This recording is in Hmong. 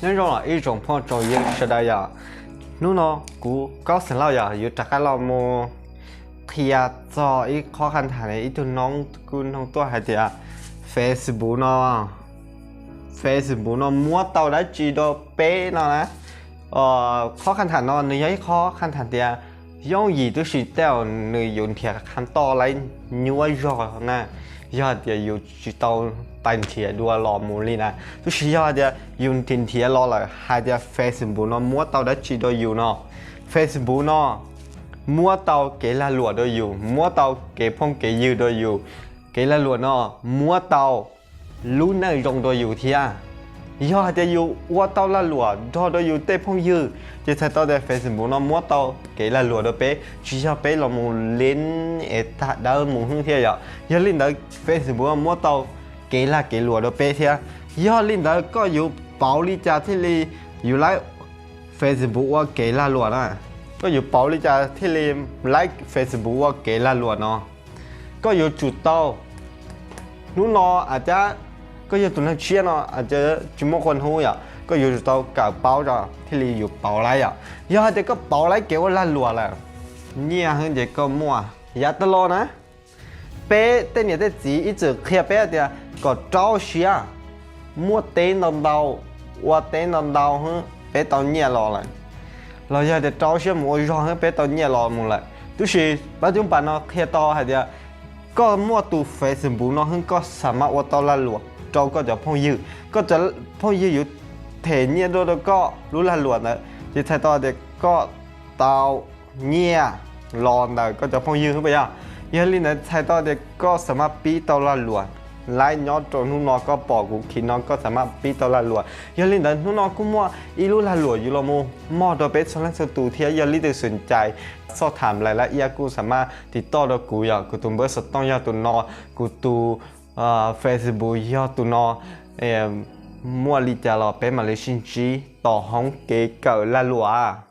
Nyob zoo los ib tsoom phooj tsoom ywg sawv daws yom, hnub no kuv Kob Xeem Lauj yog yuav rov qab los mus qhia txog ib qho qhab tham ib tug noob kuj noog tuaj hais tias Facebook no, Facebook no muab tau dab tsi rau peb no na. Qhov qhab tham no nws yog ib qho qhab tham tias yooj yim tub si tej zaum nws yus nrhiav qhab toj laib nyuaj zog na. Yog hais tias yus tsis tau tais nrhiav dua los mus li na, tab sis yog hais tias yus nrhiav nrhiav los lawm hais tias Facebook no muab tau dab tsi rau yus no. Facebook no muab tau kev lag luam rau yus, muab tau kev phooj kev ywg rau yus. Kev lag luam no muab tau lub neej zoo rau yus thiab. Yog hais tias yus ua tau lag luam nrog rau yus tej phooj ywg ces txhais tau tias Facebook no muab tau kev lag luam rau peb, tsis yog peb los mus lees es tag dawb mus hwb thiab yom. Yog li ntawd Facebook no muab tau kev lag kev luam rau peb thiab. Yog li ntawd koj yuav pauv li cas thiaj li yus laib Facebook ua kev lag luam na? Koj yuav pauv li cas thiaj li laib Facebook ua kev lag luam no? Koj yuav tsum tau, hnub no a cas koj yog tus neeg tshiab no a cas tsis muaj qhua hnub yom, koj yuav tsum tau kawm paub tso thiaj li yuav pauv laib yom. Yog hais tias koj pauv laib kev ua lag luam lawm, nyiaj hwb ces koj muaj. Yav tas los na, peb tej niam tej txiv ib txwm qhia peb tias kom rau siab, muaj teb ntau ntau, ua teb ntau ntau hwb peb tau nyiaj los lawm, los yog tias rau siab mus ua zog hwb peb tau nyiaj los mus lawm. Tab sis pab coob pas no qhia tau hais tias koj muaj tus Facebook no hwb koj xam mas ua tau lag luam rau koj cov phooj ywg, koj cov phooj ywg yuav them nyiaj dua rau koj lub lag luam ntawd ces txhais tau tias koj tau nyiaj los ntawm koj cov phooj ywg hwb puas yog? Yog li ntawd txhais tau tias koj xam mas pib tau lag luam laib nyob rau hnub no koj pom kuv khi no koj xam mas pib tau lag luam. Yog li ntawd hnub no kuj muaj ib lub lag luam yuav los mus mog rau peb txhua leej txhua tus thiab. Yog leej twg xom cai xob tham lais lab iab kuj xam mas tiv toj rau kuv yom, kuv tus npawb xov tooj yog tus no, kuv tus Facebook yog tus no. Muaj li cas los peb mam li sib ntsib tom hoob kev kawm lag luam.